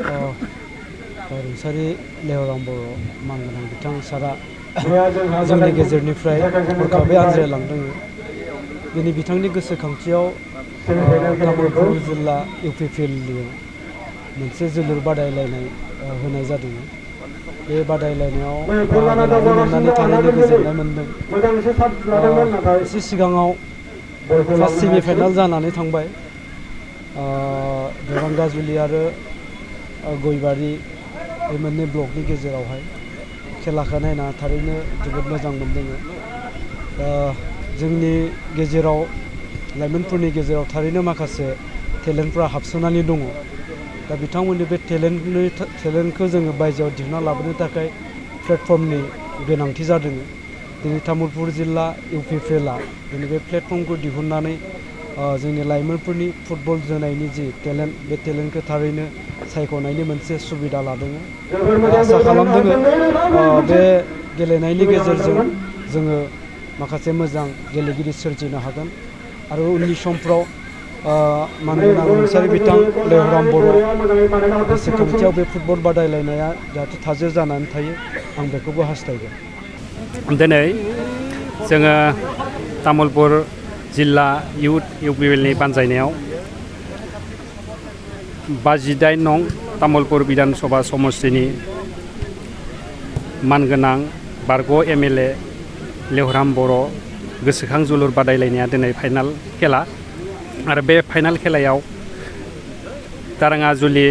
रुंसारि लेहराम बर' मानगोनां बिथां सारा जोंनि गेजेरनिफ्राय हरखाबै आनज्रायलांदों। दिनै बिथांनि गोसोखांथियाव तामुलपुर जिल्ला UPPLनि मोनसे जोलुर बादायलायनाय होनाय जादों। बे बादायलायनायाव बाहागो लानो मोननानै थारैनो गोजोननाय मोनदों। एसे सिगाङाव फार्स्ट सेमिफाइनाल जानानै थांबाय। देबांगाजुलि आरो गयबारि बे मोननै ब्लकनि गेजेरावहाय खेलाखौ नायना थारैनो जोबोद मोजां मोनदों। जोंनि गेजेराव लाइमोनफोरनि गेजेराव थारैनो माखासे टेलेन्टफ्रा हाबसोनानै दङ। दा बिथांमोननि बे टेलेन्टखौ जोङो बायजोआव दिहुनना लाबोनो थाखाय प्लेटफर्मनि गोनांथि जादों। दिनै तामुलपुर जिल्ला UPPLआ दिनै बे प्लेटफर्मखौ दिहुननानै जोंनि लाइमोनफोरनि फुटबल जोनायनि जि टेलेन्ट बे टेलेन्टखौ थारैनो सायख'नायनि मोनसे सुबिदा लादों। आसा खालामदों बे गेलेनायनि गेजेरजों जोङो माखासे मोजां गेलेगिरि सोरजिनो हागोन आरो उननि समफ्राव मानगोनां रुंसारि बिथां लेहराम बर' गोसोखांथियाव बे फुटबल बादायलायनाया जाहाथे थाजोर जानानै थायो आं बेखौबो हास्थायगोन। दिनै जोङो तामुलपुर जिल्ला इउथ UPPLनि बानजायनायाव 58 नं तामुलपुर बिधानसभा समस्तिनि मानगोनां बारग' MLA लेहराम बर' गोसोखां जोलुर बादायलायनाया दिनै फाइनाल खेला आरो बे फाइनाल खेलायाव दाराङाजुलि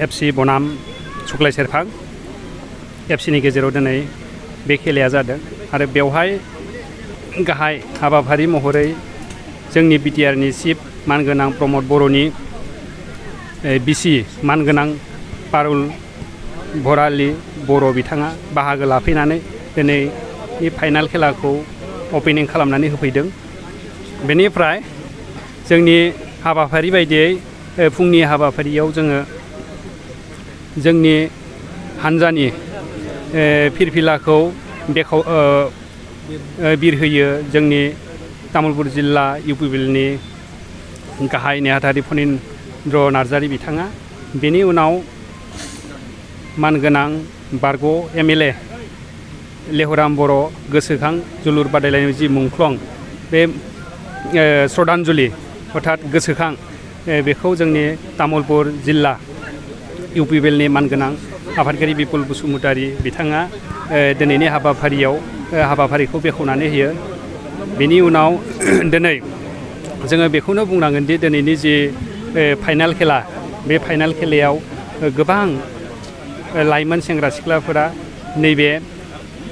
FC बनाम सुक्लाय सेरफां FCनि गेजेराव दिनै बे खेलाया जादों आरो बेवहाय गाहाय हाबाफारि महरै जोंनि BTRनि चिफ मानगोनां प्रमद बर'नि बिसि मानगोनां पारुल भरालि बर' बिथाङा बाहागो लाफैनानै दिनैनि फाइनाल खेलाखौ अपेनिं खालामनानै होफैदों। बेनिफ्राय जोंनि हाबाफारि बायदियै फुंनि हाबाफारियाव जोङो जोंनि हानजानि फिरफिलाखौ बिरहोयो जोंनि तामुलपुर जिल्ला UPPLनि गाहाय नेहाथारि फनिन्द्र नार्जारि बिथाङा। बेनि उनाव मानगोनां बारग' MLA लेहराम बर' गोसोखां जोलुर बादायलायनाय जि मुंख्लं बे श्रद्धान्जलि अर्थात गोसोखां बेखौ जोंनि तामुलपुर जिल्ला UPPLनि मानगोनां आफादगिरि बिपुल बसुमतारी बिथाङा दिनैनि हाबाफारिखौ बेखेवनानै होयो। बेनि उनाव दिनै जोङो बेखौनो बुंनांगोन दि दिनैनि जि फाइनाल खेला बे फाइनाल खेलायाव गोबां लाइमोन सेंग्रा सिख्लाफोरा नैबे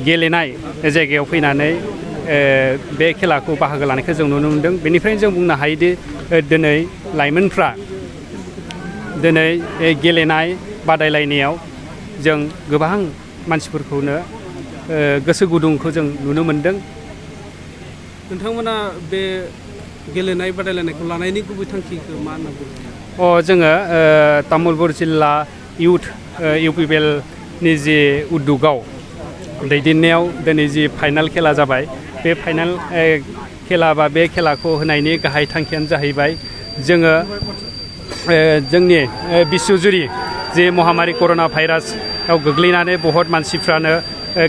गेलेनाय जायगायाव फैनानै बे खेलाखौ बाहागो लानायखौ जों नुनो मोनदों। बेनिफ्रायनो जों बुंनो हायोदि दिनै लाइमोनफ्रा दिनै गेलेनाय बादायलायनायाव जों गोबां मानसिफोरखौनो गोसो गुदुंखौ जों नुनो मोनदों। नोंथांमोना बे गेलेनाय बादायलायनायखौ लानायनि गुबै थांखिखौ मा होनना बुङो? जोङो तामुलपुर जिल्ला इउथ UPPLनि जि उद्दगाव दैदेननायाव दिनै जि फाइनाल खेला जाबाय बे फाइनाल खेला बा बे खेलाखौ होनायनि गाहाय थांखियानो जाहैबाय जोङो जोंनि बिश्वजुरि जे महामारि कर'ना भाइरासआव गोग्लैनानै बहुत मानसिफ्रानो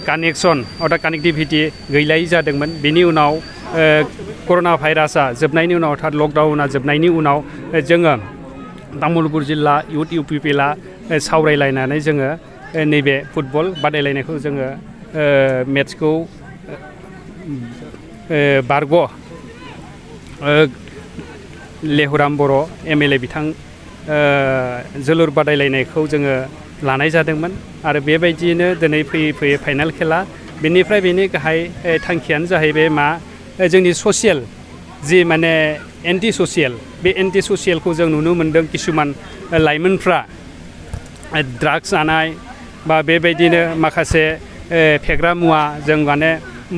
कानेक्टिभिटि गैलायै जादोंमोन। बेनि उनाव कर'ना भाइरासआ जोबनायनि उनाव अर्थात लकडाउना जोबनायनि उनाव जोङो तामुलपुर जिल्ला इउथ UPPLआ सावरायलायनानै जोङो नैबे फुटबल बादायलायनायखौ जोङो मेट्सखौ बारग' लेहराम बर' MLA बिथां जोलुर बादायलायनायखौ जोङो लानाय जादोंमोन आरो बेबायदियैनो दिनै फैयै फाइनाल खेला। बेनिफ्राय बेनि गाहाय थांखियानो जाहैबाय मा जोंनि ससियेल जि माने एन्टि ससियेल बे एन्टि ससियेलखौ जों नुनो मोनदों। किसुमान लाइमोनफ्रा ड्राग्स जानाय बा बेबायदिनो माखासे फेग्रा मुवा जों माने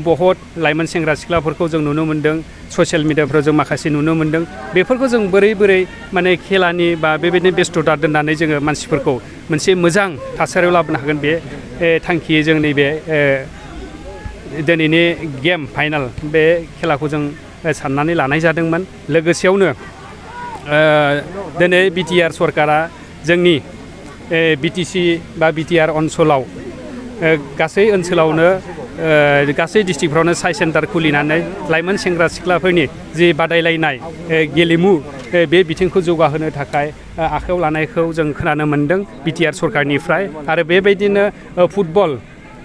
बहुत लाइमोन सेंग्रा सिख्लाफोरखौ जों नुनो मोनदों। ससियेल मिडियाफ्राव जों माखासे नुनो मोनदों। बेफोरखौ जों बोरै माने खेलानि बा बेबायदिनो बेस्थ'ता दोननानै जोङो मानसिफोरखौ मोनसे मोजां थासारियाव लाबोनो हागोन बे थांखियै जों नैबे दिनैनि गेम फाइनाल बे खेलाखौ जों साननानै लानाय जादोंमोन। लोगोसेयावनो दिनै BTR सरकारा जोंनि BTC बा BTR ओनसोलाव गासै ओनसोलावनो गासै डिस्ट्रिक्टफ्रावनो साइ सेन्टार खुलिनानै लाइमोन सेंग्रा सिख्लाफोरनि जि बादायलायनाय गेलेमु बे बिथिंखौ जौगाहोनो थाखाय आखायाव लानायखौ जों खोनानो मोन्दों BTR सरकारनिफ्राय आरो बेबायदिनो फुटबल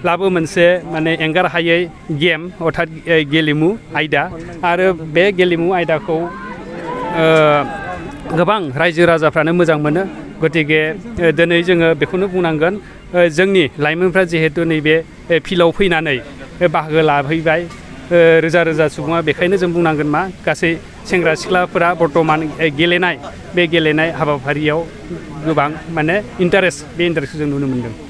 लाबो मोनसे माने एंगार हायै गेम अर्थात गेलेमु आयदा आरो बे गेलेमु आयदाखौ गोबां रायजो राजाफ्रानो मोजां मोनो गतिके दिनै जोङो बेखौनो बुंनांगोन जोंनि लाइमोनफ्रा जिहेतु नैबे फिल्डआव फैनानै बाहागो लाफैबाय रोजा रोजा सुबुङा बेखायनो जों बुंनांगोन मा गासै सेंग्रा सिख्लाफोरा बर्तमान गेलेनाय बे गेलेनाय हाबाफारियाव गोबां माने इन्टारेस्ट बे इन्टारेस्टखौ जों नुनो मोन्दों